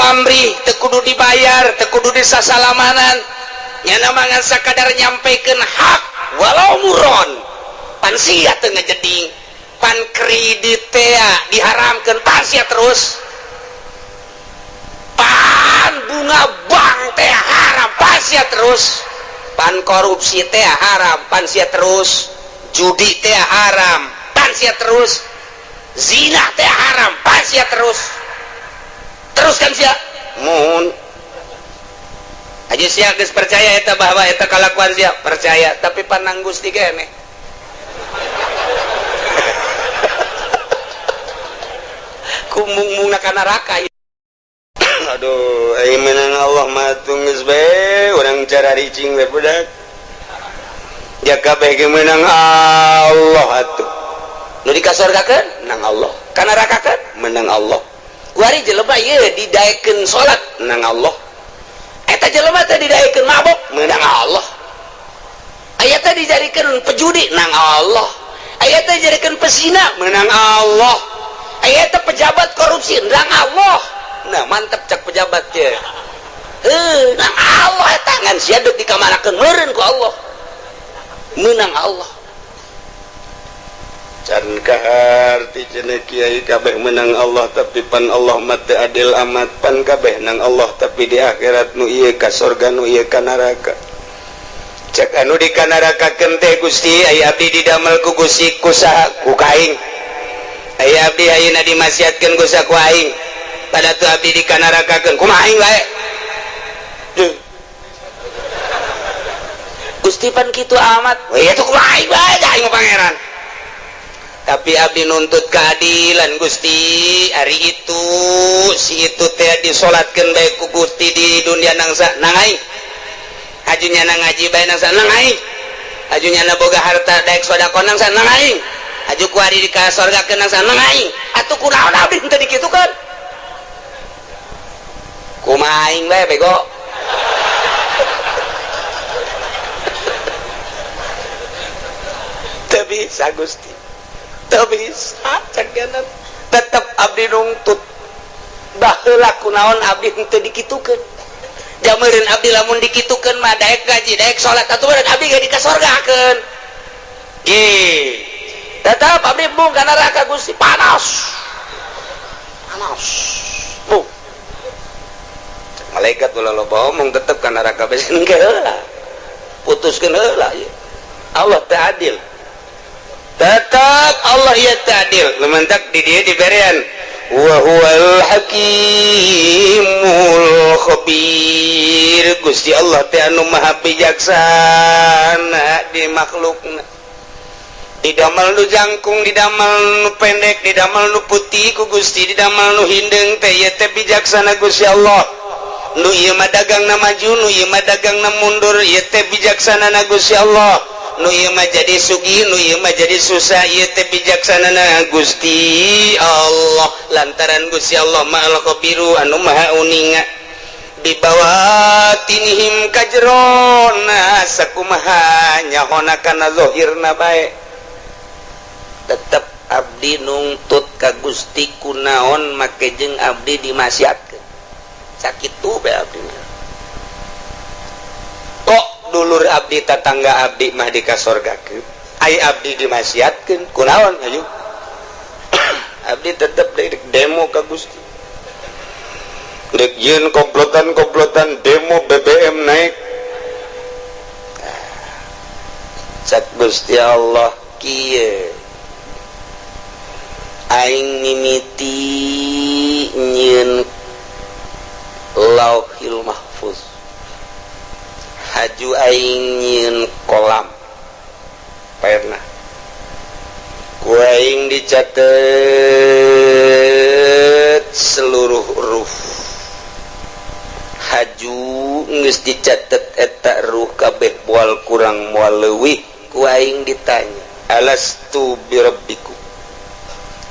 Pamrih, teu kudu dibayar, teu kudu disasalamanan, nyana mangan sakadar nyampaikan hak walau muron. Pan sia teu ngejeding, pan kredit teh diharamkeun, pan sia terus, pan bunga bank teh haram, pan sia terus, pan korupsi teh haram, pan sia terus, judi teh haram, pan sia terus, zina teh haram, pan sia terus. Teruskan sia mohon aja. Sia geus percaya eta bahwa eta kalakuan sia, percaya, tapi panang Gusti kene kumung-mungna ka neraka. Aduh, aing menang Allah mah geus bae urang cara ricing we budak. Ya kabeh ge menang Allah atuh. Nu dikasorgakeun Nang Allah, ka nerakakeun menang Allah, kuari jelema ieu didaekeun salat nang Allah, eta jelema teh didaekeun mabok menang Allah, aya teh dijadikeun pejudi nang Allah, aya teh dijadikeun pesina menang Allah, aya teh pejabat korupsi nang Allah. Nah, mantep cak pejabat teh, heuh, nang Allah eta ngan sia deuk dikamanakeun meureun ku Allah menang Allah. Can kaharti cenah kiai kabeh menang Allah, tapi pan Allah mah teu adil amat. Pan kabeh nang Allah, tapi di akhirat nu ieu ka sorga, nu ieu ka neraka. Cek anu di kanarakakeun teh, "Gusti, aya abdi didamel ku Gusti ku saha?" "Ku kaing." "Aya abdi ayeuna dimaksiatkeun ku saha?" "Ku aing." "Pada tu abdi dikanarakakeun kumaha aing bae?" Duh. Gusti, pan kitu amat. Wah, itu kumaha aing bae, aing mah pangeran, tapi abdi nuntut keadilan, Gusti. Hari itu si itu teh disolatkeun bae ku Gusti di dunia nangsa nang aing, hajunya nang ngaji bae nangsa nang aing, hajunya na boga harta daek sedekah nangsa nang aing, haju kuari di ka sorgakeun nangsa nang aing. Atuh kunaon abdi teu dikitukeun? Kumaha aing bae, bego? Teu bisa, Gusti, teu bisa. Cek tetep abdi nuntut. Baheula kunaon abdi henteu dikitukeun? Jameureun abdi lamun dikitukeun mah daek gaji, daek salat, atuh meureun abdi ge dikasorgakeun. Ye, tetep abdi embung ka neraka, Gusti. Panas panas bu. Malaikat, "Ulah loba omong, tetep ka neraka bae." Engke heula putuskeun heula ye. Allah teh adil, tetap Allah ieu teh adil. Lumantak di dieu diberian wa huwal hakimul khabir. Gusti Allah teh anu maha bijaksana di makhlukna, didamel nu jangkung, didamel nu pendek, didamel nu putih ku Gusti, didamel nu hindeung teh, ieu teh bijaksana Gusti Allah. Nu ieu mah dagangna maju, nu ieu mah dagangna mundur, ieu teh bijaksana na Gusti Allah. Nu ieu mah jadi sugih, nu ieu mah jadi susah, ieu teh bijaksana na Gusti Allah, lantaran Gusti Allah mah al-khabiru, anu maha uninga. Bibawatinihim kajrona, sakumaha nyahona kana zahirna bae. Tetep abdi nungtut ka Gusti, kunaon make jeung abdi dimaksiatkeun? Sakitu bae abdi mah. Kok dulur abdi, tatangga abdi mah dikasorgakeun, ai abdi dimaksiatkeun, kunaon? Ayo, abdi tetep demo ka Gusti, dek yeun komplotan-komplotan demo BBM naik. Cak Gusti Allah kieu, "Aing mimiti nyieun Lauhil Mahfuz, haju aing nyieun kolam pernah ku aing dicatet seluruh huruf. Haju geus dicatet eta ruh kabeh, moal kurang moal leuwih, ku aing ditanya, 'Alastu birabbikum?'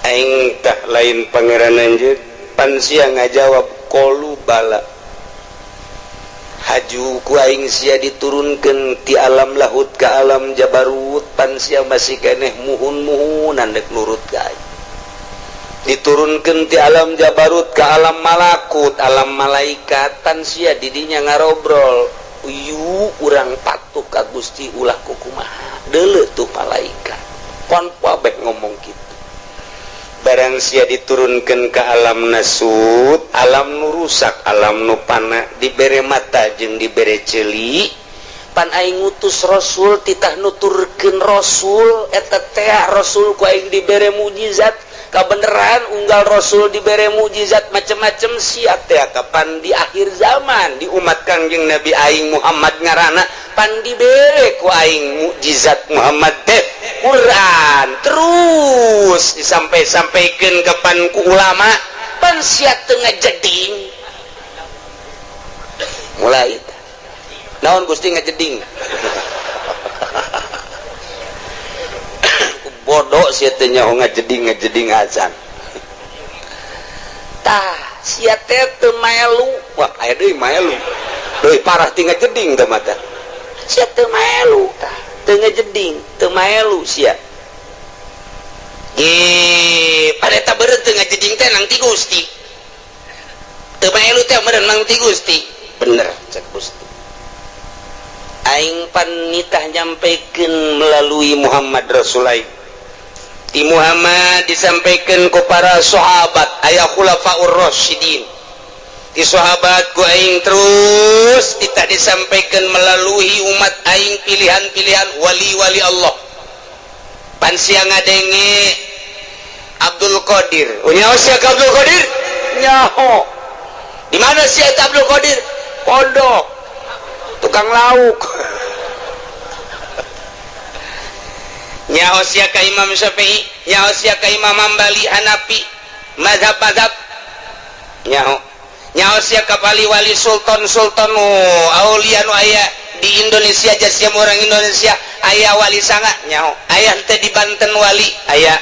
Aing tah lain pangeran anjeun?" Pan sia ngajawab, "Qalu bala." Haju ku aing sia diturunkeun ti alam lahut ke alam jabarut, pan sia masih keneh muhun-muhunan dek nurut ka aing. Diturunkan ti alam Jabarut ke alam malakut, alam malaikat, pan sia didinya ngarobrol. Uyu urang patuh ka Gusti ulah kukumaha. Deuleu tuh malaikat. Pon kabeh ngomong kitu. Barang sia diturunkan ke alam nasut, alam nu rusak, alam nu pana, dibere mata jeung dibere ceuli. Pan aing ngutus rasul titah nuturkeun rasul eta teh rasul ku aing dibere mujizat. Kabeneran unggal rasul dibere mujizat macem-macem sia teh kapan di akhir zaman di umat Kangjeng Nabi aing Muhammad ngarana pan dibere ku aing mukjizat Muhammad teh Quran terus disampai-sampaikeun kapan ku ulama pan sia teu ngajeding. Mulai naon Gusti ngajeding. Bodoh sia teh nyaho ngajeding ngajeding acan. Tah sia teh teu maelu. Wah aya deui maelu. Leuwih parah ti ngajeding teh mata. Sia teu maelu tah, teu ngajeding, teu maelu sia. Ge, pada eta beureum teu ngajeding teh nang ti Gusti. Teu maelu teh meureun nang ti Gusti. Bener cek Gusti. Aing pan nitah nyampaikan melalui Muhammad Rasul aing. Di Muhammad disampaikan ke para sahabat aya khulafaur rasyidin. Di sahabat ku aing terus kita disampaikan melalui umat aing pilihan-pilihan wali-wali Allah. Pan sia ngadenge Abdul Qadir. Nyaho sia ka Abdul Qadir? Nyaho. Di mana sia Abdul Qadir? Pondok. Tukang lauk. Nyaho sia ka Imam Syafi'i, nyaho sia ka Imam Hambali, Hanafi, mazhab-mazhab. Nyaho. Nyaho sia ka wali-wali sultan-sultan aulia nu aya di Indonesia sia orang Indonesia aya wali sanga nyaho. Aya henteu di Banten wali, aya.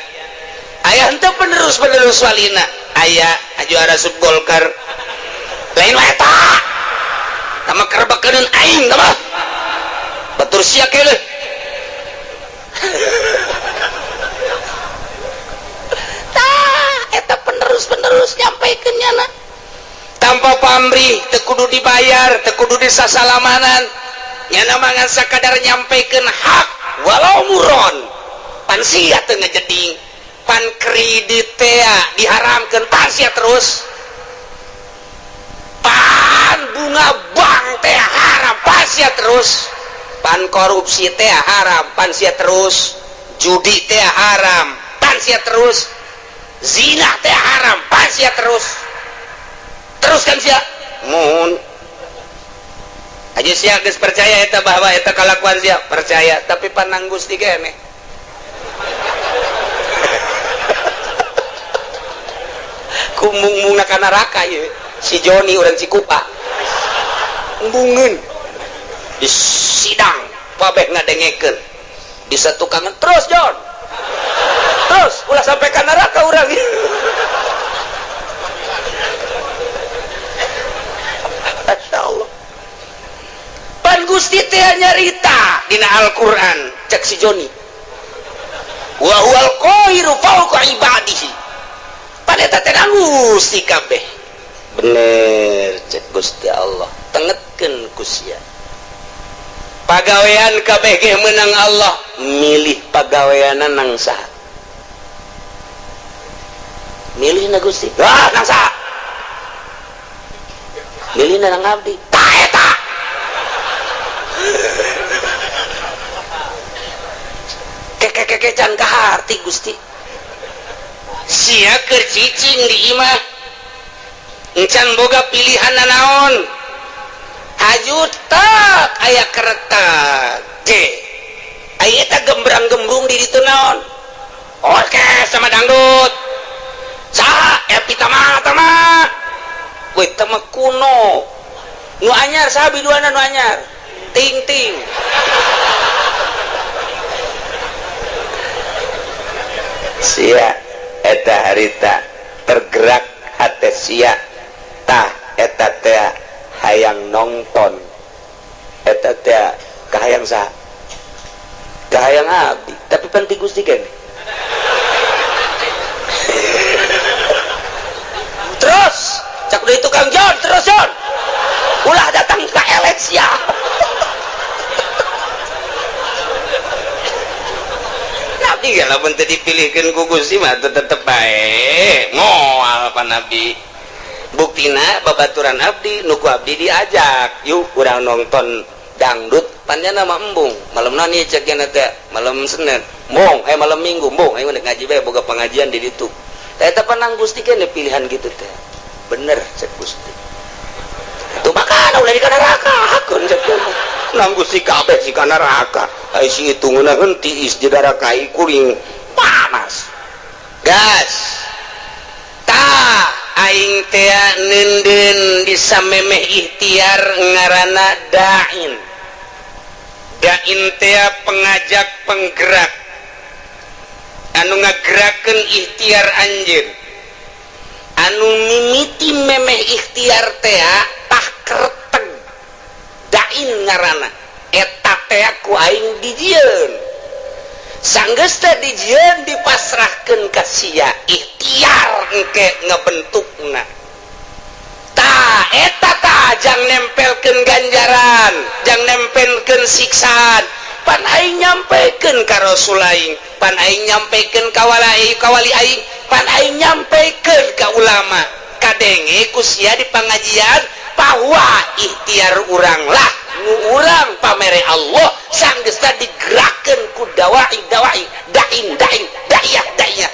Aya henteu penerus-penerus walina, aya aju arasup Golkar. Lain wae eta. Tama kerbekeun aing tama. Batur sia keneh. Tah eta penerus-penerus nyampaikeun nyana tanpa pamrih, teu kudu dibayar, teu kudu disasalamanan. Nyana mangan sakadar nyampaikeun hak walau muron. Pan sia teu ngajeding, pan kredit teh diharamkeun pan sia terus. Pan bunga bank teh haram pan sia terus. Pan korupsi teh haram pan sia terus. Judi teh haram pan sia terus. Zina teh haram pan sia terus. Terus kan sia mun aja sia geus percaya eta bahwa eta kalakuan sia percaya tapi panang Gusti keneh. Kumung-mungna ka neraka ieu si Joni urang Cikupa. Embungeun di sidang kabeh ngadengekeun di satukangan terus John terus ulah sampai ka neraka urang. Masya Allah. Pan Gusti teh nyarita dina Al-Qur'an cek si Joni wa huwal qahiru fawqa ibadihi. Pan eta teh Gusti kabeh bener cek Gusti Allah tengetkeun ku sia. Pagawean kabeh ge menang Allah milih pagaweanna nang saha milih na Gusti wah nang saha milih na nang abdi tah eta. Keke can kaharti Gusti sia keur cicing di imah encan boga pilihan nanaon haju tak aya kereta G aya eta gembrang-gembrung di ditu naon orkes sama dangdut saha Epi Tama tama we tama kuno nu anyar saha biduana nu anyar ting-ting sia eta harita tergerak hate sia tah eta teh hayang nonton eta teh kahayang saha kahayang abdi tapi pan ti Gusti keneh. Kaget sia. Nabi ge lamun teu dipilihkeun ku Gusti mah tetep bae moal pa Nabi. Buktina babaturan abdi nu ku abdi diajak, yuk urang nonton dangdut, panjana mah embung malam nani cek teh, malam Senin embung, eh malam Minggu embung, ayo ngaji bae, boga pengajian di ditu. Teh eta panang Gusti kene pilihan gitu teh bener cek Gusti. Tuh makana ulah di kana neraka hakun cek nang Gusti kabeh si kana neraka. Ai si itu ngeunaheun tiis di neraka kuring panas gas. Tah, aing teh neundeun bisa memeh ikhtiar ngaranna da'in. Da'in teh pengajak, penggerak anu ngagerakeun ikhtiar anjeun anu mimiti memeh ikhtiar teh. Tah, kerteg da'in ngaranna eta teh ku aing dijieun. Sanggeus teh dijieun, dipasrahkeun ka sia ikhtiar engke ngebentukna. Tah, eta tah jang nempelkeun ganjaran, jang nempelkeun siksaan. Pan aing nyampekeun ka Rasul aing, pan aing nyampekeun ka walai ka wali aing, pan aing nyampekeun ka ulama, kadenge ku sia di pengajian bahwa ikhtiar urang lah nu urang pamere Allah. Sanggeusna digerakkeun ku dawai dawai, dain dain, da'iyah da'iyah,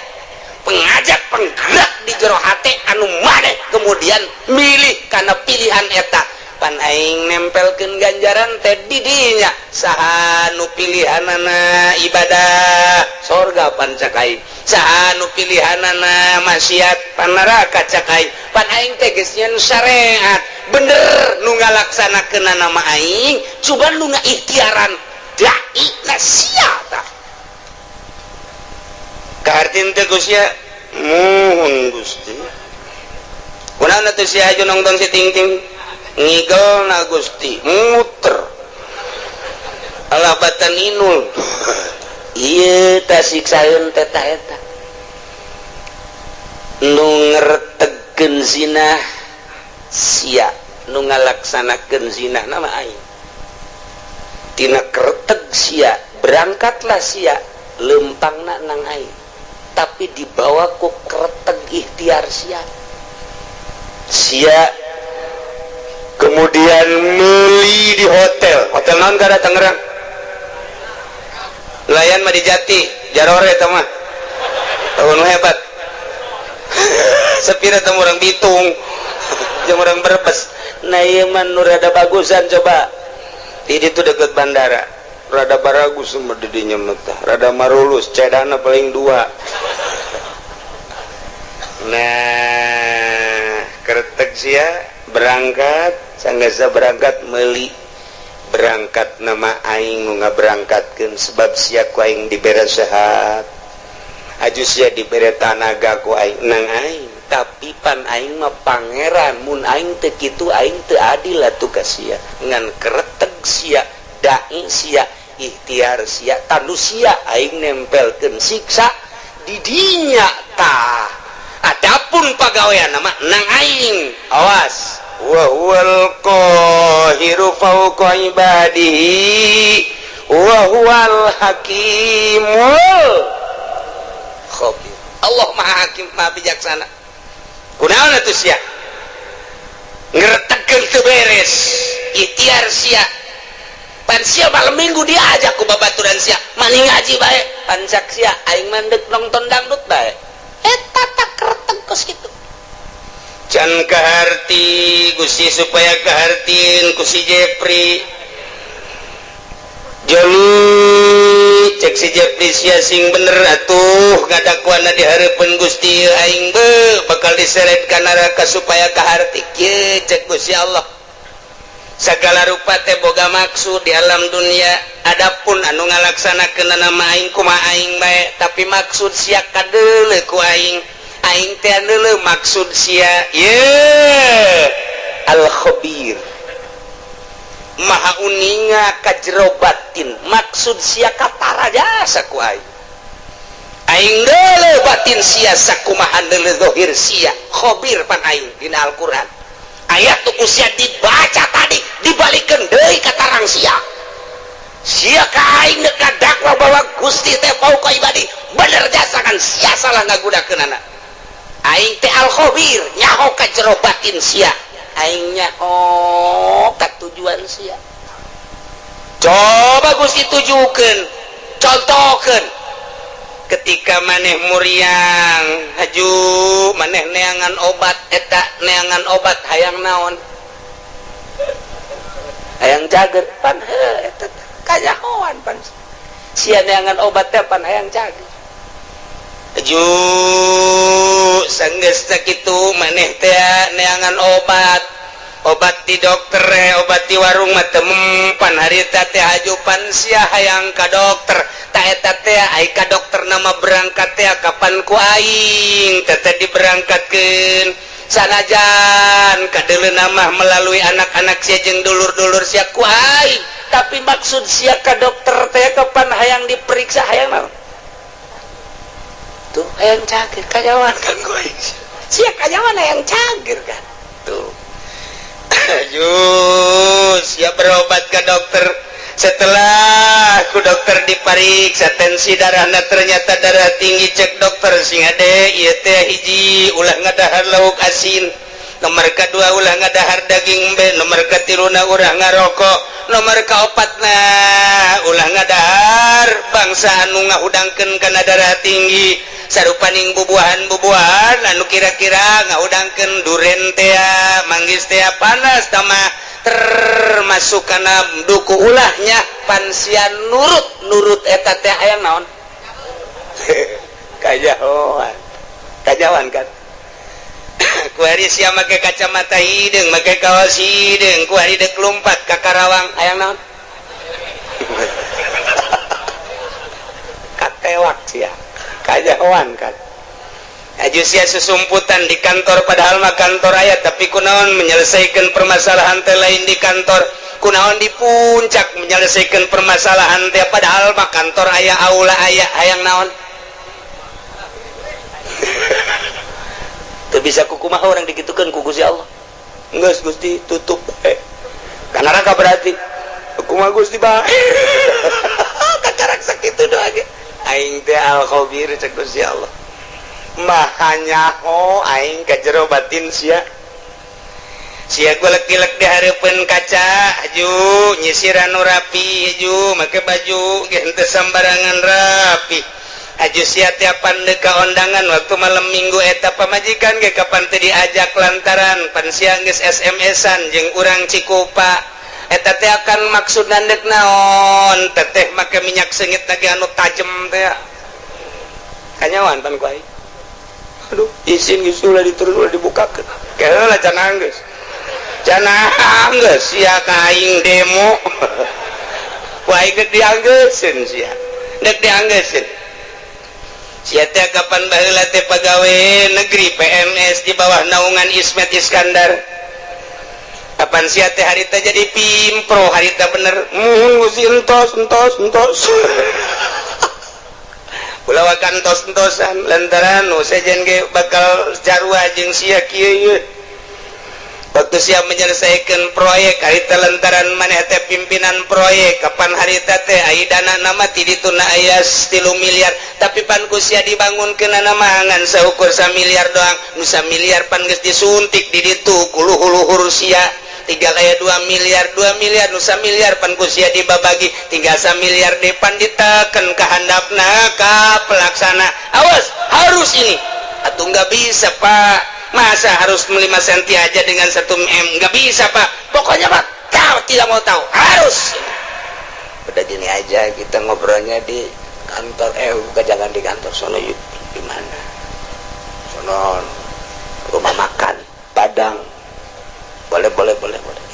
pengajak penggerak di jero hate anu maneh kemudian milih karena pilihan eta. Pan aing nempelkeun ganjaran teh di dinya. Saha nu pilihanana ibadah, sorga pan cak aing. Saha nu pilihanana maksiat, pan neraka cak aing. Pan aing teh geus nyeun syariat bener, nu ngalaksanakeun nama aing, coba nu ngaikhtiaran dai na sia. Tah, kahartin teh Gusti? Muhun Gusti. Kunaon atuh sia aju nonton si Ting Ting? Ngigel na Gusti, muter alah batan inul. Iya, ta siksaeun teh ta eta nu ngertegkeun zina sia, nu ngalaksanakeun zina nama aing. Tina kerteg sia berangkatlah sia lempangna nang aing, tapi dibawa ku kerteg ikhtiar sia. Sia kemudian meli di hotel. Hotel naon kada Tangerang? Layan mah di Jati Jarore eta mah tahun hebat sepira teh, orang Bitung jeung orang Brebes. Nah, ieu mah nu rada bagusan, coba di ditu deket bandara, rada baragus mah di dinya mah tah, rada marulus cedana paling dua. Nah, kertek sia berangkat. Sanggasa berangkat meli, berangkat nama aing nu ngaberangkatkeun, sebab sia ku aing dibere sehat, aju sia dibere tanaga ku aing nang aing. Tapi pan aing mah pangeran, mun aing teu kitu aing teu adil atuh ka sia. Ngan kereteg sia, dai sia, ikhtiar sia, tanu sia aing nempelkeun siksa di dinya. Tah, adapun pagawean nama nang aing, awas. Wa huwal qahiru fawqa ibadihi wa huwal hakimul khabir. Allah Maha Hakim, Maha Bijaksana. Kunaon atuh sia ngeretegkeun teu beres ikhtiar sia? Pan sia malam Minggu diajak ku babaturan sia, mani ngaji bae, pan cak sia aing mandek nonton dangdut bae. Eta tak kereteg kos kitu. Can kaharti Gusti, supaya kahartin ku si Jepri Joni. Cek si Jepri, sia sing bener atuh ngadakuana di hareupeun Gusti, aing be bakal diseret ka neraka. Supaya kaharti kieu, cek Gusti Allah, segala rupa teh boga maksud di alam dunia. Adapun anu ngalaksanakeun nama aing kumaha aing bae, tapi maksud sia kadeuleu ku aing, aing teh deuleu maksud sia. Ye al khabir, maha uninga ka jero batin. Maksud sia katara jasa ku aing, aing deuleu batin sia sakumaha deuleu zahir sia. Khabir pan aing dina Al-Qur'an. Ayat tuh sia dibaca tadi. Dibalikeun deui ka tarang sia. Sia ka aing dek ngadakwa bahwa Gusti teh fauqa ibadi. Bener jasa kan sia salah ngagunakeunana. Aing teh al khabir, nyaho ka jero batin sia. Aing nyaho ka tujuan sia. Coba Gusti tujukeun, contohkeun. Ketika maneh muriang, haju maneh neangan obat, eta neangan obat hayang naon? Hayang cager. Pan heuh, eta teh kanyahoan pan sia neangan obat teh pan hayang cager. Haju sanggeus sakitu maneh teh neangan obat, obat di dokter, obat di warung mah teu mempan harita teh. Haju pan sia hayang ka dokter. Ta eta teh ai ka dokter nama berangkat teh kapan ku aing teh diberangkatkeun, sanajan kadeuleuna mah melalui anak-anak sia jeung dulur-dulur sia ku aing, tapi maksud sia ka dokter teh kapan hayang diperiksa, hayang naon tuh? Hayang cager. Kanyahoan kan ku aing sia kanyahoan hayang cager kan tuh. Ayo, siap berobat ke dokter. Setelah ku dokter dipariksa tensi darahna, ternyata darah tinggi. Cek dokter, "Sing hade ieu teh, hiji, ulah ngadahar lauk asin, nomor kedua, ulah ngadahar daging embe, nomor katiluna, ulah ngarokok, nomor kaopatna, ulah ngadahar bangsa anu ngahudangkeun kana darah tinggi, sarupaning bubuahan-bubuahan anu kira-kira ngahudangkeun, duren tea, manggis tea, panas tama termasuk kana duku ulahnya." Pan sia nurut nurut eta teh hayang naon? Kanyahoan, kanyahoan kan kuari sia make kacamata hideung, make kaos hideung, kuari dek lumpat ka Karawang hayang naon? Katewak sia. Kanyahoan kan. Aju sia susumputan di kantor, padahal mah kantor aya, tapi kunaon menyelesaikan permasalahan teh lain di kantor? Kunaon di puncak menyelesaikan permasalahan teh, padahal mah kantor aya, aula aya? Hayang naon? Teu bisa kukumaha orang dikitukeun ku Gusti Allah. Geus Gusti, tutup ka neraka berarti. Kumaha Gusti bae? Kakarak sakitu doa ge. Aing teh al khabir, cek Gusti Allah, maha nyaho aing ka jero batin sia. Sia golek-gilek di hareupeun kaca, aju nyisiran nu rapi, aju make baju ge henteu sambarangan rapi. Aju sia tiapan deuk ka ondangan waktu malam Minggu, eta pamajikan ge kapan teu diajak lantaran pan sia geus SMS-an jeung urang Cikupa. Eta teh akan maksud dek naon? Teteh make minyak seungit lagi anu tajem teh. Kanyahoan pan ku aing. Aduh, izin geus, ulah diturun, ulah dibukakeun. Keheula cenah, geus cenah, geus sia ka aing demo ku aing. Dek dianggeuseun sia, dek dianggeuseun sia teh. Kapan baheula teh pagawe negeri PNS di bawah naungan Ismet Iskandar. Kapan sia teh harita jadi pimpro, harita bener muhun Gusti, entos entos entos. Ulah wakan entos entosan lantaran nu sejen ge bakal jarua jeung sia kieu ieu. Waktu sia menyelesaikan proyek harita lantaran maneh teh pimpinan proyek, kapan harita teh ai dana nama ti dituna aya 3 miliar, tapi pan ku sia dibangunkeun mah ngan saukur miliar doang. Nu miliar pan geus disuntik di ditu ku luhur-luhur sia, tinggal aya 2 miliar. 2 miliar, nu miliar pan ku sia dibabagi, tinggal miliar depan diteken ka handapna ka pelaksana, "Awas, harus ini." "Atau nggak bisa, Pak, masa harus 5 cm aja dengan 1 m? Nggak bisa, Pak." "Pokoknya, Pak, kau tidak mau tahu, harus." "Udah, gini aja, kita ngobrolnya di kantor." "Eh, bukan, jangan di kantor sono." "Yuk, di mana?" "Sono, rumah makan Padang." "Boleh, boleh, boleh, boleh."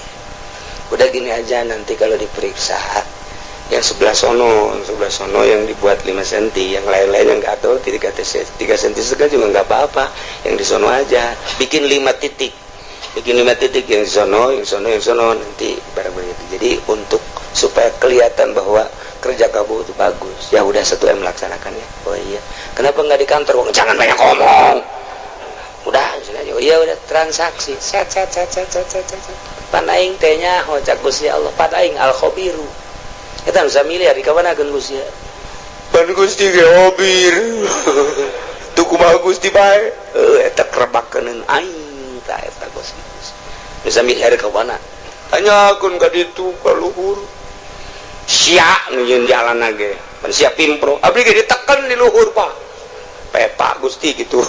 "Udah, gini aja, nanti kalau diperiksa yang sebelah sono, sebelah sono yang dibuat 5 cm, yang lain-lain yang nggak tahu 3 3 cm setengah juga nggak apa-apa. Yang di sono aja bikin 5 titik, bikin 5 titik, yang di sono, yang sono, yang sono, nanti barang begitu. Jadi untuk supaya kelihatan bahwa kerja kamu itu bagus." "Ya udah, 1 M melaksanakannya." "Oh iya, kenapa nggak di kantor?" "Jangan banyak ngomong, udah." "Oh iya, udah." Transaksi, set set set set set set set. Pan aing teh nyaho, cak Gusti Allah, pan aing al khabiru. Eta nu samiliar dikawanakeun Gusti. Pan Gusti ge khabir. Tuh kumaha Gusti bae? Heuh, eta kerebakeun aing tah eta Gusti. Nu samiliar kawana? Tanyakeun ka ditu ka luhur. Sia nu nyieun jalan ge. Pan sia pimpro. Abdi ge diteken di luhur, Pak. Pepa Gusti gitu.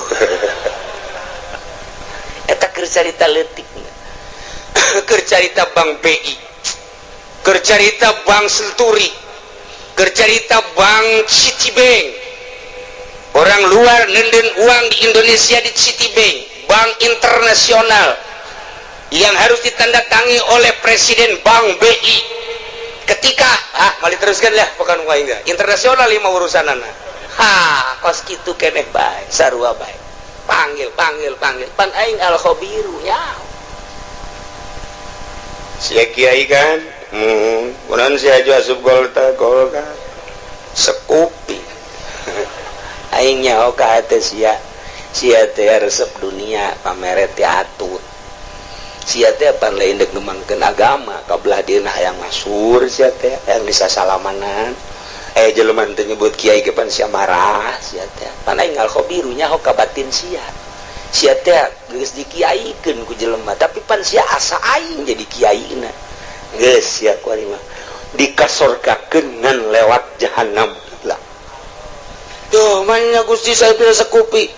Eta keur carita leutik. Keur carita Bank BI. Keur carita Bank Century. Keur carita Bank Citibank. Orang luar nenden uang di Indonesia di Citibank, bank internasional yang harus ditandatangi oleh Presiden Bank BI. Ketika ah mali teruskan lah, bukan enggak internasional lima urusan anak. Ha, kos kitu keneh bae, sarua bae. Panggil, panggil, panggil. Pan aing al khabiru nya. Sia kiai kan? Kunaon sia aju asup Golkar, Golkar? Sekupi. Aing nyaho ka hate sia. Sia teh resep dunia, pamere teh atut. Sia teh pan lain dek ngembangkeun agama, kabelah dieuna hayang masur sia teh, hayang disasalamanan. Eh, jelema teh nyebut kiai ge pan sia marah sia teh. Pan aing al khabiru nyaho ka batin sia. Sia teh geus dikiaikeun ku jelema, tapi pan sia asa aing jadi kiaina. Geus sia kuari mah dikasorgakeun ngan lewat jahanam lah. Tuh, mana Gusti saya bila sekupi.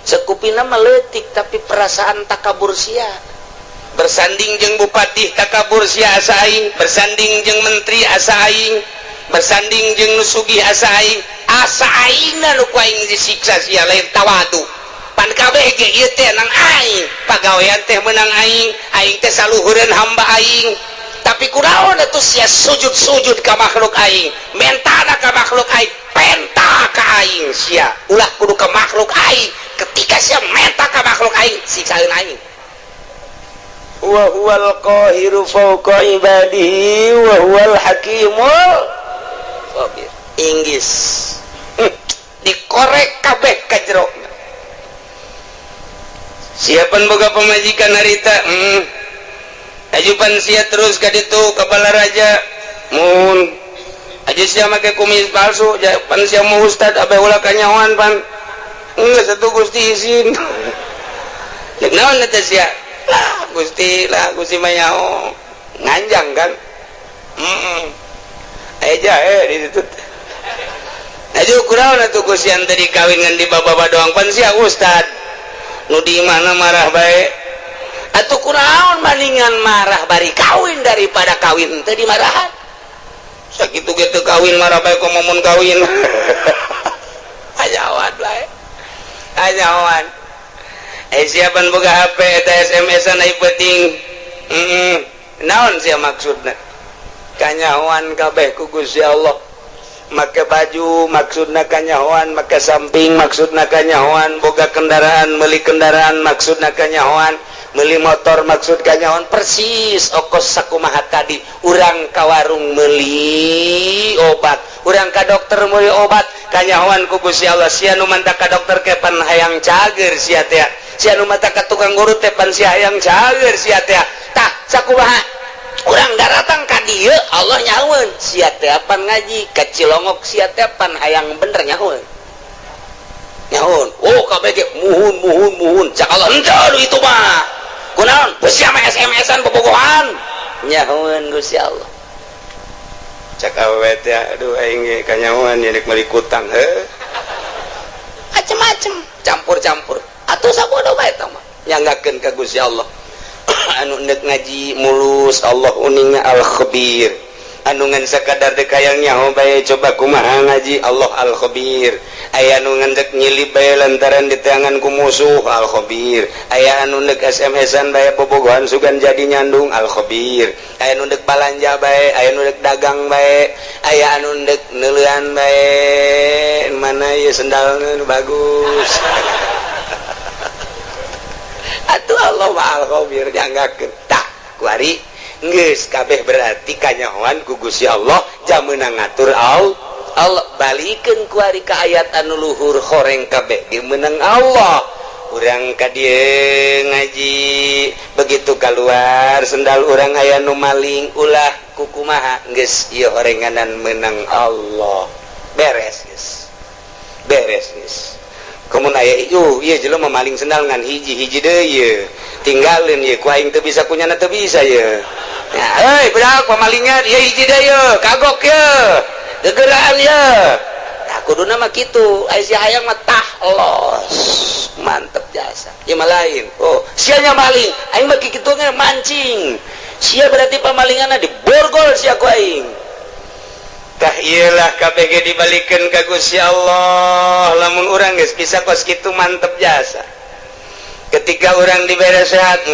Sekupi nama leutik tapi perasaan takabur sia. Bersanding jeung bupati takabur sia asa aing, bersanding jeung menteri asa aing, bersanding jeung nu sugih asa aing, asa aingna nu ku aing disiksa sia lain tawadu. Pan kabeh ge ieu teh nang aing, pagawean teh menang aing, aing teh saluhureun hamba aing. Tapi kunaon atuh sia sujud-sujud ka makhluk aing, mentana ka makhluk aing, penta ka aing sia. Ulah kudu ka makhluk aing. Ketika sia menta ka makhluk aing, siksaeun aing. Wa huwal qahiru fawqa ibadihi wa huwal hakimul khabir. Inggris dikorek kabeh ka jero. Siapan boga pamajikan harita? Ajupan sia terus ka ditu ka Balaraja. Mun aja sia make kumis palsu, pan sia mau ustad abe ulah kanyahoan pan. Geus atuh Gusti izin. Cek naon eta sia? Lah Gusti, lah Gusti mah nyaho. Nganjang kan? Heeh. Aya jahe di ditu. Aju kunaon atuh Gusti ante dikawin ngan di baba doang pan sia ustad. Nu di mana marah bae. Atuh kunaon maningan marah bari kawin daripada kawin teu dimarahan. Sakitu ge teu kawin marah bae komo mun kawin. Ajawan bae. Ajawan. Eh, siapan boga HP eta SMS-an ai penting. Heeh. Naon sia maksudna? Kanyahoan kabeh ku Gusti Allah. Make baju maksudna kanyahoan, make samping maksudna kanyahoan, boga kendaraan, meuli kendaraan maksudna kanyahoan, meuli motor maksud kanyahoan, persis okos sakumaha tadi urang ka warung meuli obat, urang ka dokter meuli obat, kanyahoan ku Gusti Allah. Sia nu manta ka dokter ke pan hayang cager sia teh, sia nu manta ka tukang urut teh pan sia hayang cager sia teh. Tah, sakumaha urang daratang ka dieu, Allah nyahoeun sia teh pan ngaji ka Cilongok, sia teh pan hayang bener, nyahoeun nyahoeun. Oh, kabeh ge muhun muhun muhun, cak Allah, henteu itu mah kunaon sia mah SMS-an bobogohan, nyahoeun Gusti Allah. Cak awewe teh, aduh, aing ge kanyahoan nya rek meuli kutang heuh. Macem-macem campur-campur atuh, sabodo bae eta mah nyanggakeun ka Gusti Allah. Anu ndek ngaji mulus, Allah uningna al khabir. Anu ngan sakadar dek hayang nyaho bae, coba kumaha ngaji, Allah al khabir. Aya anu ngan dek nyilip bae lantaran diteangan ku musuh, al khabir. Aya anu ndek SMS-an bae, bobogohan sugan jadi nyandung, al khabir. Aya anu ndek balanja bae, aya anu ndek dagang bae, aya anu ndek neuleuan bae, mana ieu sendalna nu bagus. Atuh Allah mah al khabir, nyanggakeun. Tah, kuari geus kabeh berarti kanyahoan ku Gusti Allah, jam meunang ngatur Allah. Allah balikeun kuari ka ayat anu luhur, horeng kabeh ge meunang Allah. Urang ka dieu ngaji, begitu keluar sendal urang aya nu maling, ulah kukumaha, geus ieu orenganan menang Allah, beres geus, beres geus. Komun aya ieu ieu jelema maling sendal ngan hiji, hiji deui ieu tinggalin ieu ku aing teu bisa, kunyana teu bisa ieu ya. Heuy budak pamalingan ieu, hiji deui ieu, kagok ieu, gegeraan ieu. Nah, kuduna mah kitu. Aya si hayang mah tah los mantep jasa ieu mah lain. Oh, sia maling, aing mah kitu mancing sia, berarti pamalinganna diborgol sia ku aing. Tah, iyalah, KBG dibalikan ka Gusti Allah. Lamun urang geus bisa kos kitu, mantep jasa. Ketika orang dibere sehat,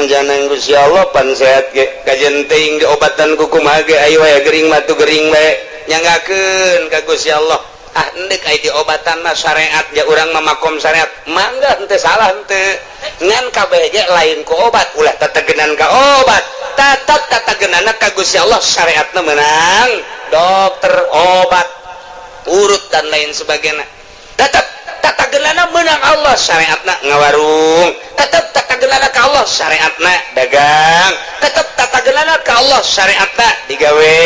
jangan Gusti Allah pan sehat ge kajen teuing diobatan ku kumaha ge, ayo wae gering mah gering bae, nyanggakeun ka Gusti Allah. Ah, endek aya diobatan mah syariat ya, urang mah makom syariat, mangga, henteu salah henteu. Ngan kabeh ge lain ku obat, ulah tetegenan ka obat, tetep tatagenana ka Gusti Allah. Syariatna menang dokter, obat urut dan lain sebagainya, tetap tatagenana menang Allah. Syariatna ngawarung, tetap tatagenana ka Allah. Syariatna dagang, tetap tatagenana ka Allah. Syariatna digawe,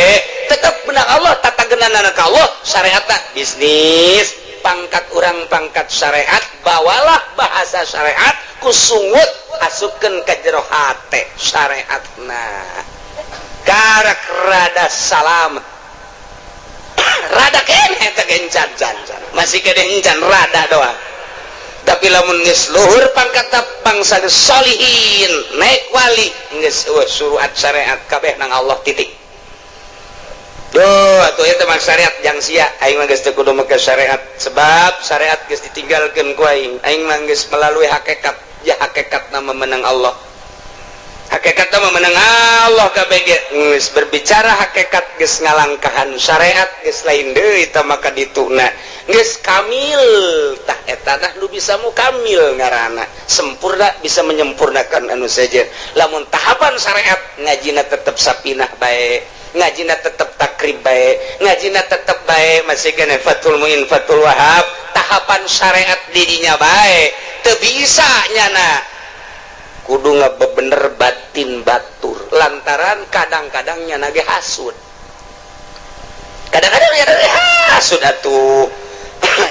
tetap menang Allah. Tatagenana ka Allah. Syariatna bisnis. Pangkat urang pangkat syariat, bawalah bahasa syariat, kusungut asupkeun ka jero hate syariatna, karak rada salamet, rada keneh teh encan can can, masih kene encan, rada doang. Tapi lamun geus luhur pangkat bangsa solihin, naik wali, geus eueuh suruhat syariat, kabeh nang Allah, titik. Duh, atuh eta mah syariat jang sia. Aing mah geus teu kudu make syariat, sebab syariat geus ditinggalkeun ku aing. Aing mah geus melalui hakikat ya, hakikat nama menang Allah, hakikat nama menang Allah. KBG geus berbicara hakikat, geus ngalangkahan syariat, geus lain deui tah, maka dituna geus kamil. Tah, eta nah nu bisa mukamil ngaranna, sempurna, bisa menyempurnakan anu saja. Lamun tahapan syariat, ngajina tetep sapinah bae, ngajina tetep takrib bae, ngajina tetep bae, masih kena Fathul Muin, Fathul Wahab, tahapan syariat didinya bae, teu bisa nyana kudu ngabebener batin batur, lantaran kadang-kadang nyana ge hasud, kadang-kadang nyana ge hasud atuh.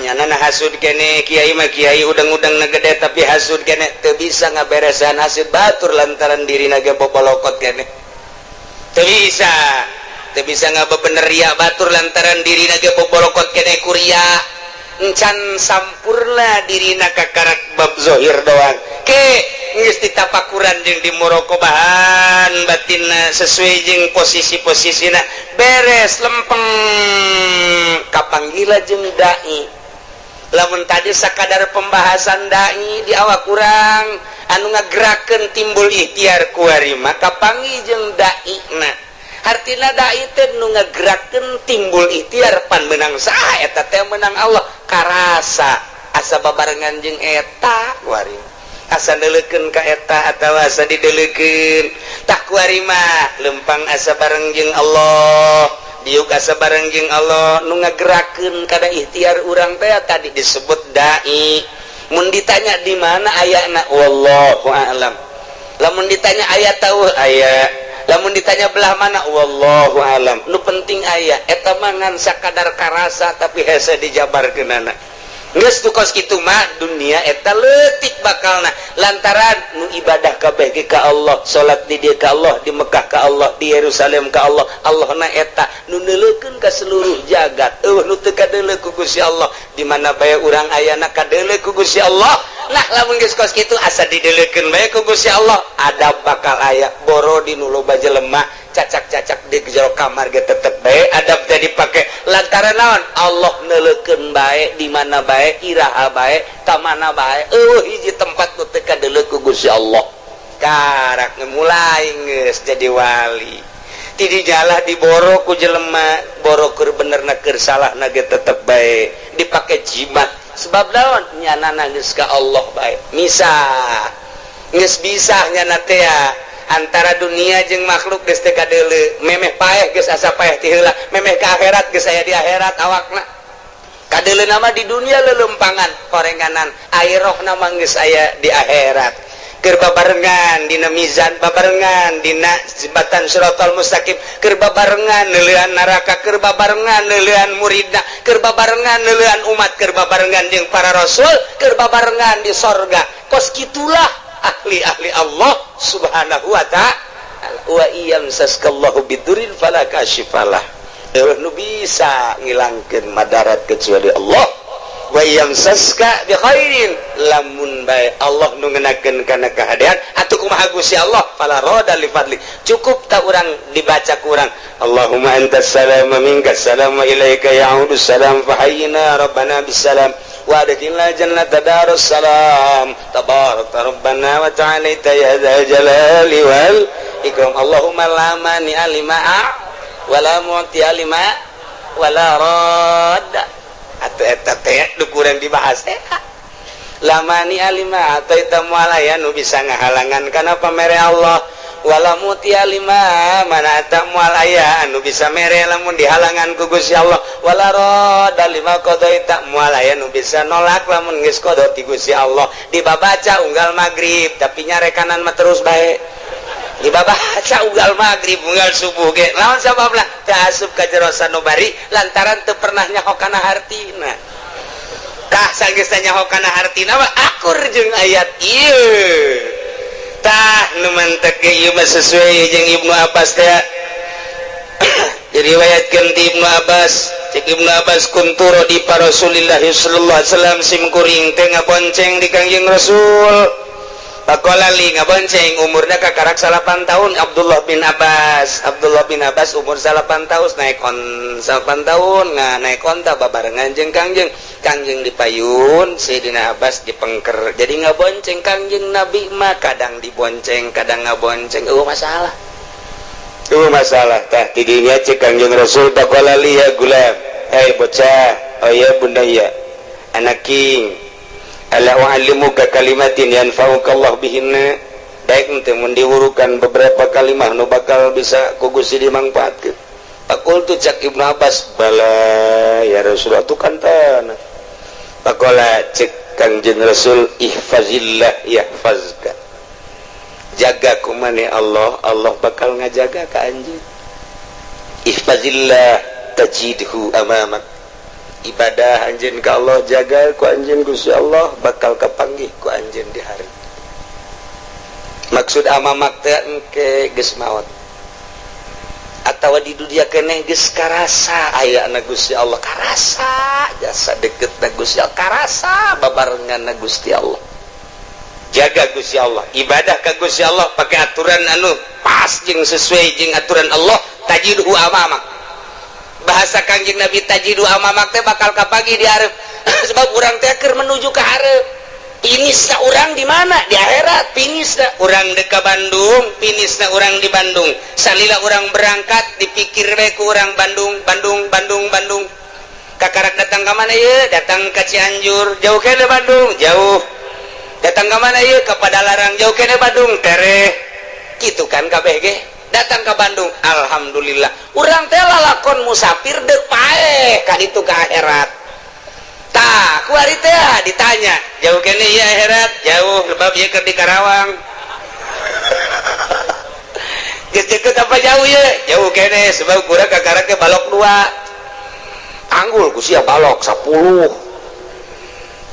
Nyana na hasud kene, kiai mah kiai udang-udang na gede, tapi hasud kene, teu bisa ngaberesan hasud batur, lantaran diri ge bobolokot kene. Teu bisa, teu bisa ngabebener ria batur, lantaran diri ge bobolokot kene kuria, encan sampurna dirina, kakarak bab zohir doang. Ke geus ditapakuran jeung dimuroqobahan batinna sesuai jeung posisi-posisina, beres, lempeng, kapanggila jeung dai. Lamun tadi sakadar pembahasan dai di awak kurang anu ngagerakeun timbul ikhtiar, kuari mah kapanggih jeung dai na. Hartina dai teh nu ngagerakeun timbul ikhtiar. Pan menang saha eta teh? Menang Allah. Karasa asa babarengan jeung eta kuari, asa neuleukeun ka eta atawa asa dideulekeun. Tah, kuari mah lempang asa bareng jeung Allah, diuk asa bareng jeung Allah. Nu ngagerakeun kada ikhtiar urang teh tadi disebut dai. Mun ditanya di mana ayana, wallahu a'lam. Lamun ditanya aya tahu aya, lamun ditanya belah mana, wallahu alam. Nu penting aya. Eta mah ngan sakadar karasa, tapi hese dijabarkeunana. Geus tu kos kitu mah, dunia eta leutik bakalna, lantaran nu ibadah kabeh ge ka Allah, salat di dieu ka Allah, di Mekah ka Allah, di Yerusalem ka Allah. Allah na eta nu neuleukeun ka seluruh jagat, eueuh nu teu kadeuleu ku Gusti Allah. Di mana bae urang ayana kadeuleu ku Gusti Allah. Nah, lamun geus kos kitu, asa dideuleukeun bae ku Gusti Allah, adab bakal aya. Boro di nu loba jelema, cacak-cacak di jero kamar ge tetep bae adab teh dipake, lantaran naon? Allah neuleukeun bae, di mana bae, iraha bae, ka mana bae, eueuh hiji tempat nu teu kadeuleu ku Gusti Allah. Karak mulai geus jadi wali, ti dijalah diboro ku jelema, boro keur bener na keur salah na ge tetep bae dipake jimat. Sebab naon? Nyana geus ka Allah bae, misah geus bisa nyana teh antara dunia jeung makhluk, geus teu kadeuleu. Memeh paeh geus asa paeh ti heula, memeh ka akhirat geus aya di akhirat awakna. Kadeuleu nama di dunia lelempangan horenganan, ari rohna mah geus aya di akhirat. Keur babarengan dina mizan, babarengan dina jembatan Siratal Mustaqim, keur babarengan neuleuan neraka, keur babarengan neuleuan muridna, keur babarengan neuleuan umat, keur babarengan jeung para rasul, keur babarengan di sorga. Kos kitulah ahli-ahli Allah Subhanahu wa Ta'ala. Wa in yamsaskallahu bidurrin fala kasyifalah, euweuh nu bisa ngilangkeun madarat kecuali Allah. Wa yamsaska bi khairin, lamun bae Allah nu ngenakeun kana kahadean atuh kumaha Gusti Allah, fala radda li fadli. Cukup tak urang dibaca ku urang, Allahumma antas salam wa minkas salam wa ilaika ya'udus salam, fahayyina rabbana bisalam wa adkhilna jannata darus salam, tabarakta rabbana wa ta'alaita ya dzal jalali wal ikram. Allahumma la mani'a lima wa la mu'tiya lima wa la radda. Atau eta teh nu kurang dibahas teh, la mani'a lima a'thaita, moal aya nu bisa ngahalangan kana pamere Allah, wala mu'tiya lima mana'ta, moal aya anu bisa mere lamun dihalangan ku Gusti Allah, wala radda lima qadaita, moal aya nu bisa nolak lamun geus qada ti Gusti Allah. Dibabaca unggal magrib, tapi nyarekanan mah terus bae. Dibabaca unggal maghrib, unggal subuh ge. Lawan sababna? Teu asup ka jero sanubari lantaran teu pernah nyaho kana hartina. Tah, sanggeus nyaho kana hartina mah akur jeung ayat ieu. Tah, nu mantek ge ieu mah sesuai jeung Ibnu Abbas teh. Diriwayatkeun ti Ibnu Abbas, cek Ibnu Abbas, kuntu radifa Rasulillah sallallahu alaihi wasallam, sim kuring teh ngabonceng di Kangjeng Rasul. Faqala li, ngabonceng umurnya kakarak 9 tahun Abdullah bin Abbas. Abdullah bin Abbas umur 9 tahun naik on 9 tahun nggak naik onta babarengan jeung Kangjeng. Kangjeng dipayun, Sayyidina Abbas dipengker, jadi ngabonceng Kangjeng Nabi mah kadang dibonceng, kadang ngabonceng. Oh, masalah, oh, masalah. Tah, tidinya cek Kangjeng Rasul, faqala li, ya gulam, hei bocah, oh ya bunayya, anak king, ala u'allimuka kalimatin yanfa'uka Allah bihinna, daek teu mun diwurukan beberapa kalimah nu bakal bisa ku Gusti dimangfaatkeun? Faqultu, cak Ibnu Abbas, bala ya Rasulullah, tu kan tanah. Faqala, cek Kangjeng Rasul, ihfazillah yahfazka, jaga ku maneh Allah, Allah bakal ngajaga ka anjeun. Ihfazillah tajidhu amamak, ibadah anjeun ka Allah, jaga ku anjeun Gusti Allah, bakal kapanggih ku anjeun di hari. Maksud amamak teh engke geus maot atawa di dunia keneh geus karasa aya na Gusti Allah, karasa jasa deket na Gusti Allah, karasa babarengan na Gusti Allah. Jaga Gusti Allah, ibadah ka Gusti Allah pakai aturan anu pas jeung sesuai jeung aturan Allah, tajidhu amamak. Bahasa Kangjeng Nabi, tajidhu amamak teh bakal kapanggih di hareup, sebab urang teh keur menuju ke hareup. Finisna urang di mana? Di akhirat finisna. Urang dek ka Bandung, finisna urang di Bandung. Salila urang berangkat dipikir we ku urang Bandung, Bandung, Bandung, Bandung. Kakarak datang ke mana ya? Datang ke Cianjur, jauh keneh Bandung? Jauh. Datang ke mana ya? Ke Padalarang, jauh keneh Bandung? Tereh. Gitu kan KBG datang ke Bandung, alhamdulillah. Urang teh lalakon musafir dek paeh kan itu ke akhirat. Tah, kuari teh ditanya, jauh keneh ya akhirat? Jauh, sebab ya keur di Karawang. Geus deket apa jauh ya? Jauh keneh, sebab kurang kakarak ke balok dua tanggul ku sia balok 10.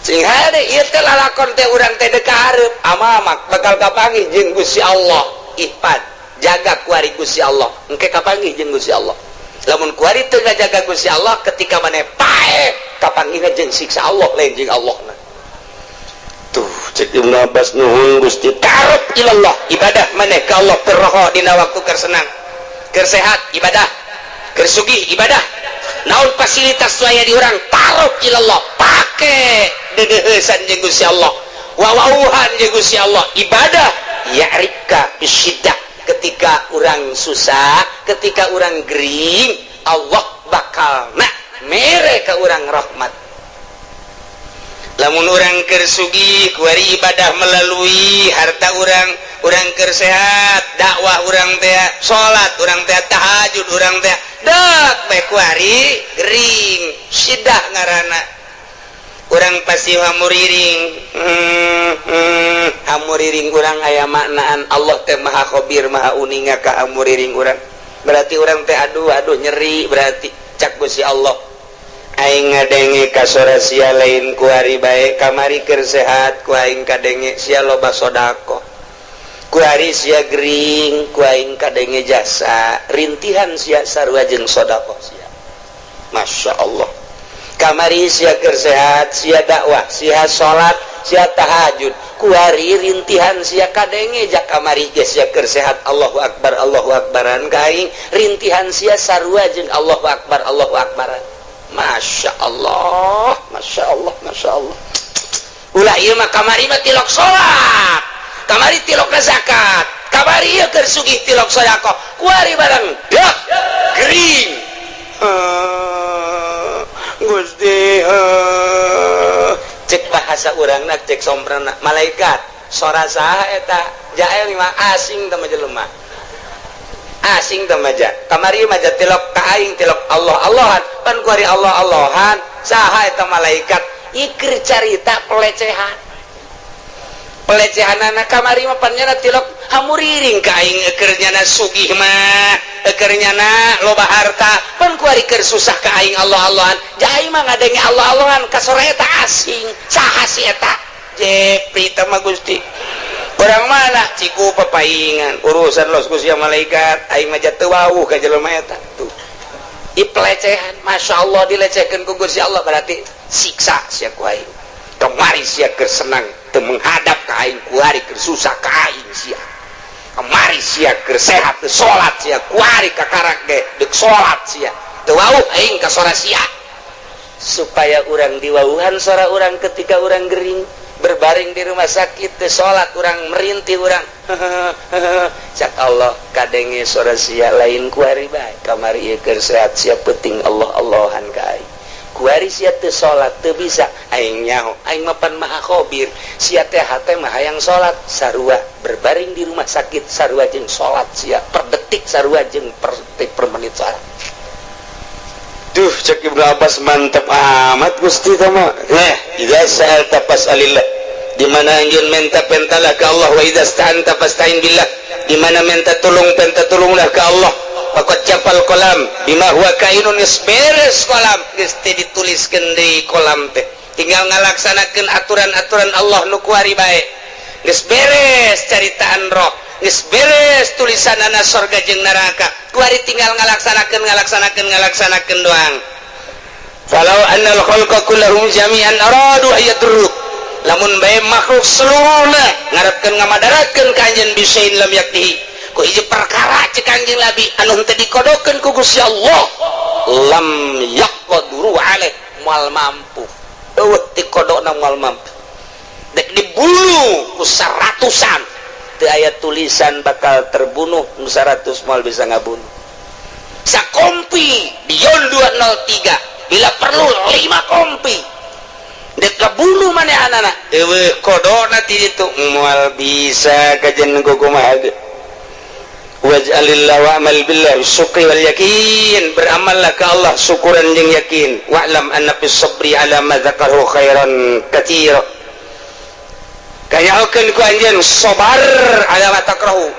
Sing hade ieu teh lalakon teh urang teh dek ka hareup, amamak bakal kapanggih jeung Gusti Allah. Ihfad, jaga kuari Gusti Allah, engke kapanggih jeung Gusti Allah. Lamun kuari teu ngajaga Gusti Allah, ketika maneh paeh kapanggihna jeung siksa Allah, lain jeung Allah. Na tuh, cek Ibnu Abbas, nuhun Gusti. Taqarrub ilallah, ibadah maneh ka Allah firroho, dina waktu keur senang, keur sehat ibadah, keur sugih ibadah, naon fasilitas nu aya di urang, taqarrub ilallah, pake dedeheusan jeung Gusti Allah, wawauhan jeung Gusti Allah, ibadah. Ya'rifka bisyiddah, ketika orang susah, ketika orang gering, Allah bakal nak mere ke orang rahmat. Lamun urang keur sugih kuari ibadah melalui harta urang, urang keur sehat dakwah urang teh, salat urang teh, tahajud urang teh. Dak bae kuari gering, sidah ngaranna. Urang pasti hamuriring, hamuriring urang aya maknaan. Allah teh Maha Khobir, Maha uninga ka hamuriring urang. Berarti urang teh aduh aduh nyeri. Berarti cak Gusti Allah, aing ngadenge ka sora sia lain kuari bae, kamari keur sehat ku aing kadenge sia loba sodako. Kuari sia gering, ku aing kadenge jasa rintihan sia sarua jeung sodako sia. Masya Allah. Kamari sia keur sehat, sia dakwah, sia salat, sia tahajud. Kuari rintihan sia kadenge. Jak kamari ge sia keur sehat Allahu akbar Allahu akbaran ka aing, rintihan sia sarua jeung Allahu akbar Allahu akbaran. Masya Allah, Masya Allah, Masya Allah. Ulah ieu mah, kamari mah tilok salat, kamari tilok zakat, kamari ieu keur sugih tilok sedekah, kuari barang dak gering. Gusti, cek bahasa urangna, cek somprana, malaikat, sora saha eta? Jael mah asing teh mah, jelema asing teh mah. Kamari mah tilok ka aing, tilok Allah Allahan, pan kuari Allah Allahan. Saha eta malaikat? Ikir carita pelecehan, pelecehan anak. Kamari mah pan nyana tilok hamuriring ka aing, eker nyana sugih mah, eker nyana loba harta, pan kuari keur susah ka aing Allah Allahan. Jai mah ngadenge Allah Allahan ka sora eta asing. Saha si eta? Jepri teh mah, Gusti, orang mana? Ciku papaingan urusan los ku sia malaikat, aing mah teu wawuh ka jelema eta tuh. I pelecehan, Masya Allah, dilecehkan ku Gusti Allah. Berarti siksa sia ku aing. Kemari sia keur senang teu menghadap ka aing, kuari keur susah ka aing sia. Kemari sia keur sehat teu salat sia, kuari kakarak ge deuk salat sia. Teu wawuh aing ka sora sia. Supaya urang diwawuhan sora urang ketika urang gering berbaring di rumah sakit, teu salat urang, merintih urang, cak Allah, kadenge sora sia lain kuari bae, kamari ieu keur sehat sia penting Allah Allahan ka aing, kuari sia teu salat teu bisa, aing nyaho aing mah pan Maha Khobir. Sia teh hate mah hayang salat, sarua berbaring di rumah sakit sarua jeung salat sia, per detik sarua jeung per detik, per menit salat. Duh, cek Ibnu Abbas, mantap amat Gusti tama. Nah, idza sa'alta fas'alillah. Di mana anjeun minta, pentalah ke Allah. Wa idza sta'anta fasta'in billah. Di mana minta tolong, minta tolonglah ke Allah. Faqad jaffal qalam bima huwa kainun. Geus beres kolam, geus teh dituliskeun di kolam teh. Tinggal ngalaksanakeun aturan-aturan Allah nu kuari bae. Geus beres caritaan roh, geus beres tulisanana sorga jeung neraka. Kuari tinggal ngalaksanakeun, ngalaksanakeun, ngalaksanakeun doang. Falau annal khalqa kullahum jami'an aradu ayadurruk, lamun bae makhluk seluruhna ngarepkeun ngamadaratkeun ka anjeun, bisain lam yakdihi, ku hiji perkara, cek Kanjeng Nabi, anu henteu dikodokeun ku Gusti Allah, lam yaqduru alaih, moal mampu. Eueuh dikodokna moal mampu. Dek dibunuh ku seratusan, teu aya tulisan bakal terbunuh nu 100 moal bisa ngabunuh. Sakompi Dion 203, bila perlu 5 kompi, dek kabunuh manehanana, eueuh kodona ti ditu, moal bisa kajen kumaha ge. Waj'alillah wa'mal billah syukri wal yakin. Beramallah ke Allah syukuran jeung yakin. Wa'lam anna fis sabri ala ma dzakaru khairan katsira. Kanyahokeun ku anjeun sabar ala ma takrahu,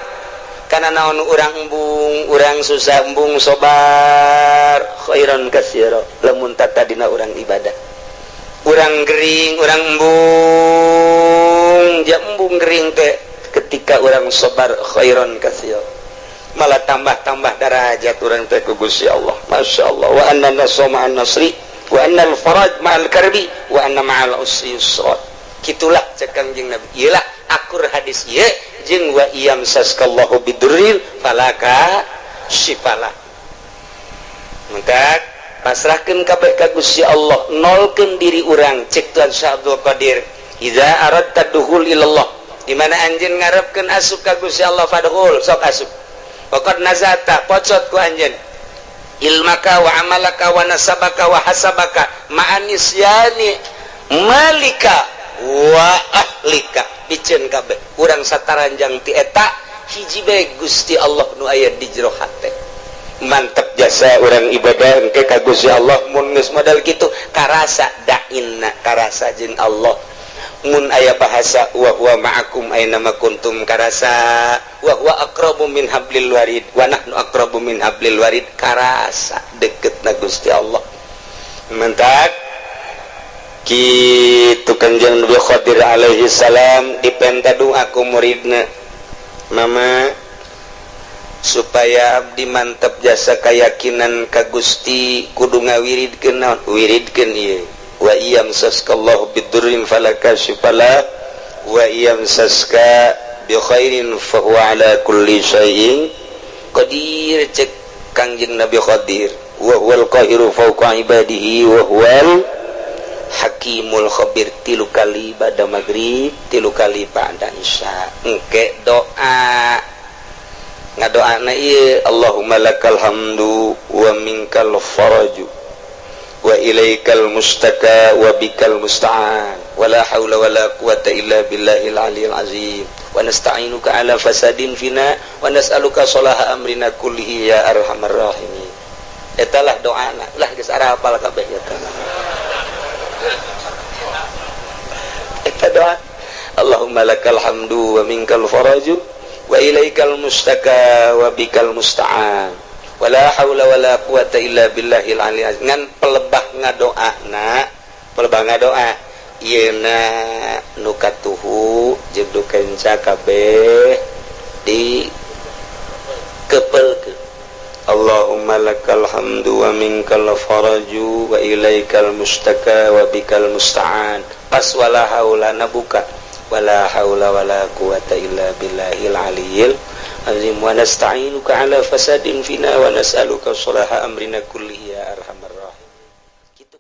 kana naon urang embung, urang susah embung, sabar, khairan katsira. Lamun tatadina urang ibadah, urang gering, urang embung, ja embung gering teh, ketika urang sabar, khairan katsira, malah tambah-tambah darajat urang teh ku Gusti Allah. Masya Allah. Wa anna nasra ma'an nasri, wa anna al-faraj ma'al karbi, wa anna ma'al usri yusra. Kitulah cek Kangjeng Nabi. Iyalah akur hadis ieu jeung wa iyamsaskallahu bidurrin fala kasyifalah. Maka pasrahkeun kabeh ka Gusti Allah, nolkeun diri urang. Cek Tuan Syekh Abdul Qadir, idza aradta dukhul ilallah, di mana anjeun ngarepkeun asup ka Gusti Allah, fadkhul, sok asup. Pokok nazata, pocot ku anjeun ilmaka wa amalaka wa nasabaka wa hasabaka ma'anisyani malika wa ahlika. Piceun kabeh urang sataranjang ti eta hiji bae, Gusti Allah nu aya di jero hate. Mantap jasa orang ibadah engke ka Gusti Allah. Mun geus modal kitu, karasa dainna, karasa jeung Allah. Mun aya bahasa "wa huwa ma'akum aina ma kuntum", karasa "wa huwa aqrabu min hablil warid", "wa nahnu aqrabu min hablil warid", karasa deket na Gusti Allah. Mantap kitu Kanjeng Nabi Khadir alaihi salam dipenta doa ku muridna, "Mama, supaya abdi mantap jasa keyakinan ka Gusti, kudu ngawiridkeun naon? Wiridkeun ieu: wa iyamsaskallahu bidurrin fala kashifa lah, wa iyamsaska bi khairin fa huwa ala kulli syai'in qadir." Cek Kangjeng Nabi Khadir, "wa huwal qahiru fawqa ibadihi wa huwal hakimul khabir." Tilu kali pada maghrib, tilu kali pada isya. Engke doa, ngadoana ieu: "Allahumma lakal hamdu wa minkal faraju wa ilaikal mustaka wa bikal musta'an, wala haula wala quwata illa billahil aliyil azim, wa nasta'inuka ala fasadin fina wa nas'aluka salaha amrina kullihi ya arhamar rahimin." Eta lah doana lah, geus arapal kabeh eta. Eta doa: "Allahumma lakal hamdu wa minkal faraju wa ilaikal mustaka wa bikal musta'an, wala haula wala quwata illa billahil aliyil azim." Ngan pelebah ngadoana, pelebah ngadoa yeuna nu katuhu jeung nu kenca kabeh di kepelkeun: "Allahumma lakal hamdu wa minkal faraju wa ilaikal mustaka wa bikal musta'an." Pas wala haula na buka, "wala haula wala quwata illa billahil aliyil azim, wa nasta'inuka ala fasadin fina wa nas'aluka salaha amrina kullihi."